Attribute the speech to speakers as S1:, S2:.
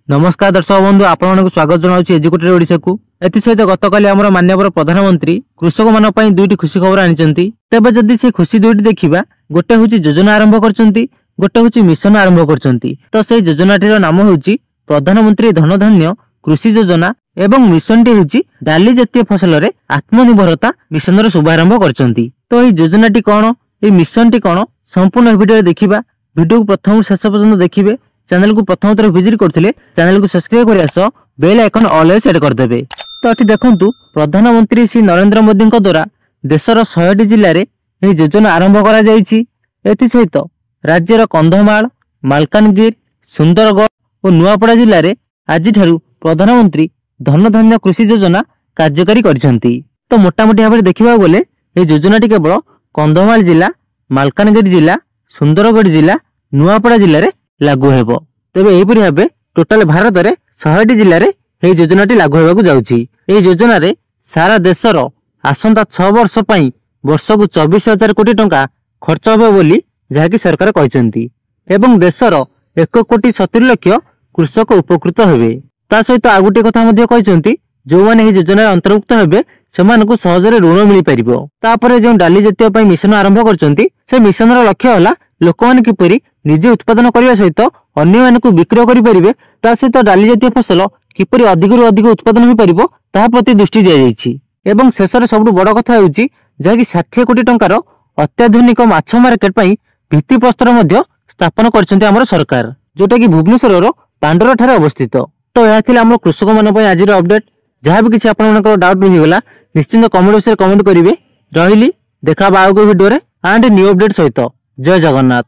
S1: ନମସ୍କାର ଦର୍ଶକ ବନ୍ଧୁ, ଆପଣମାନଙ୍କୁ ସ୍ୱାଗତ ଜଣାଉଛି ଏଜୁକେଟେଡ୍ ଓଡ଼ିଶାକୁ। ଏଥିସହିତ ଗତକାଲି ଆମର ମାନ୍ୟବର ପ୍ରଧାନମନ୍ତ୍ରୀ କୃଷକମାନଙ୍କ ପାଇଁ ଦୁଇଟି ଖୁସି ଖବର ଆଣିଛନ୍ତି। ତେବେ ଯଦି ସେ ଖୁସି ଦୁଇଟି ଦେଖିବା, ଗୋଟେ ହେଉଛି ଯୋଜନା ଆରମ୍ଭ କରିଛନ୍ତି, ଗୋଟେ ହେଉଛି ମିଶନ ଆରମ୍ଭ କରିଛନ୍ତି। ତ ସେଇ ଯୋଜନାଟିର ନାମ ହେଉଛି ପ୍ରଧାନମନ୍ତ୍ରୀ ଧନଧାନ୍ୟ କୃଷି ଯୋଜନା ଏବଂ ମିଶନଟି ହେଉଛି ଡାଲି ଜାତୀୟ ଫସଲରେ ଆତ୍ମନିର୍ଭରତା ମିଶନର ଶୁଭାରମ୍ଭ କରିଛନ୍ତି। ତ ଏହି ଯୋଜନାଟି କଣ, ଏହି ମିଶନଟି କଣ, ସମ୍ପୂର୍ଣ୍ଣ ଭିଡିଓରେ ଦେଖିବା। ଭିଡିଓକୁ ପ୍ରଥମରୁ ଶେଷ ପର୍ଯ୍ୟନ୍ତ ଦେଖିବେ। ଚ୍ୟାନେଲକୁ ପ୍ରଥମ ଥର ଭିଜିଟ୍ କରୁଥିଲେ ଚ୍ୟାନେଲକୁ ସବସ୍କ୍ରାଇବ କରିବା ସହ ବେଲ୍ ଆଇକନ୍ ଅଲ୍ ରେ ସେଟ୍ କରିଦେବେ। ତ ଏଠି ଦେଖନ୍ତୁ, ପ୍ରଧାନମନ୍ତ୍ରୀ ଶ୍ରୀ ନରେନ୍ଦ୍ର ମୋଦୀଙ୍କ ଦ୍ୱାରା ଦେଶର 100ଟି ଜିଲ୍ଲାରେ ଏହି ଯୋଜନା ଆରମ୍ଭ କରାଯାଇଛି। ଏଥିସହିତ ରାଜ୍ୟର କନ୍ଧମାଳ, ମାଲକାନଗିରି, ସୁନ୍ଦରଗଡ଼ ଓ ନୂଆପଡ଼ା ଜିଲ୍ଲାରେ ଆଜିଠାରୁ ପ୍ରଧାନମନ୍ତ୍ରୀ ଧନଧାନ୍ୟ କୃଷି ଯୋଜନା କାର୍ଯ୍ୟକାରୀ କରିଛନ୍ତି। ତ ମୋଟାମୋଟି ଭାବରେ ଦେଖିବାକୁ ଗଲେ ଏହି ଯୋଜନାଟି କେବଳ କନ୍ଧମାଳ ଜିଲ୍ଲା, ମାଲକାନଗିରି ଜିଲ୍ଲା, ସୁନ୍ଦରଗଡ଼ ଜିଲ୍ଲା, ନୂଆପଡ଼ା ଜିଲ୍ଲାରେ ଲାଗୁ ହେବ। ତେବେ ଏହିପରି ଭାବେ ଟୋଟାଲ ଭାରତରେ 100ଟି ଜିଲ୍ଲାରେ ଏହି ଯୋଜନାଟି ଲାଗୁ ହେବାକୁ ଯାଉଛି। ଏହି ଯୋଜନାରେ ସାରା ଦେଶର ଆସନ୍ତା 6 ବର୍ଷ ପାଇଁ ବର୍ଷକୁ 24,000 କୋଟି ଟଙ୍କା ଖର୍ଚ୍ଚ ହେବ ବୋଲି ଯାହାକି ସରକାର କହିଛନ୍ତି ଏବଂ ଦେଶର 1 କୋଟି 70 ଲକ୍ଷ କୃଷକ ଉପକୃତ ହେବେ। ତା ସହିତ ଆଉ ଗୋଟିଏ କଥା ମଧ୍ୟ କହିଛନ୍ତି, ଯେଉଁମାନେ ଏହି ଯୋଜନାରେ ଅନ୍ତର୍ଭୁକ୍ତ ହେବେ ସେମାନଙ୍କୁ ସହଜରେ ଋଣ ମିଳିପାରିବ। ତାପରେ ଯେଉଁ ଡାଲି ଜାତୀୟ ପାଇଁ ମିଶନ ଆରମ୍ଭ କରିଛନ୍ତି, ସେ ମିଶନର ଲକ୍ଷ୍ୟ ହେଲା ଲୋକମାନେ କିପରି ନିଜେ ଉତ୍ପାଦନ କରିବା ସହିତ ଅନ୍ୟମାନଙ୍କୁ ବିକ୍ରୟ କରିପାରିବେ। ତା ସହିତ ଡାଲି ଜାତୀୟ ଫସଲ କିପରି ଅଧିକରୁ ଅଧିକ ଉତ୍ପାଦନ ହୋଇପାରିବ ତାହା ପ୍ରତି ଦୃଷ୍ଟି ଦିଆଯାଇଛି। ଏବଂ ଶେଷରେ ସବୁଠୁ ବଡ଼ କଥା ହେଉଛି ଯାହାକି 60 କୋଟି ଟଙ୍କାର ଅତ୍ୟାଧୁନିକ ମାଛ ମାର୍କେଟ ପାଇଁ ଭିତ୍ତିପ୍ରସ୍ତର ମଧ୍ୟ ସ୍ଥାପନ କରିଛନ୍ତି ଆମର ସରକାର, ଯୋଉଟାକି ଭୁବନେଶ୍ୱରର ପାଣ୍ଡରା ଠାରେ ଅବସ୍ଥିତ। ତ ଏହା ଥିଲା ଆମର କୃଷକମାନଙ୍କ ପାଇଁ ଆଜିର ଅପଡେଟ୍। ଯାହା ବି କିଛି ଆପଣମାନଙ୍କର ଡାଉଟ୍ ରହିଗଲା, ନିଶ୍ଚିନ୍ତ କମେଣ୍ଟ ବକ୍ସରେ କମେଣ୍ଟ କରିବେ। ରହିଲି, ଦେଖା ହବା ଆଉ ଏକ ଭିଡିଓରେ ଆଣ୍ଡ ନ୍ୟୁ ଅପଡେଟ୍ ସହିତ। ଜୟ ଜଗନ୍ନାଥ।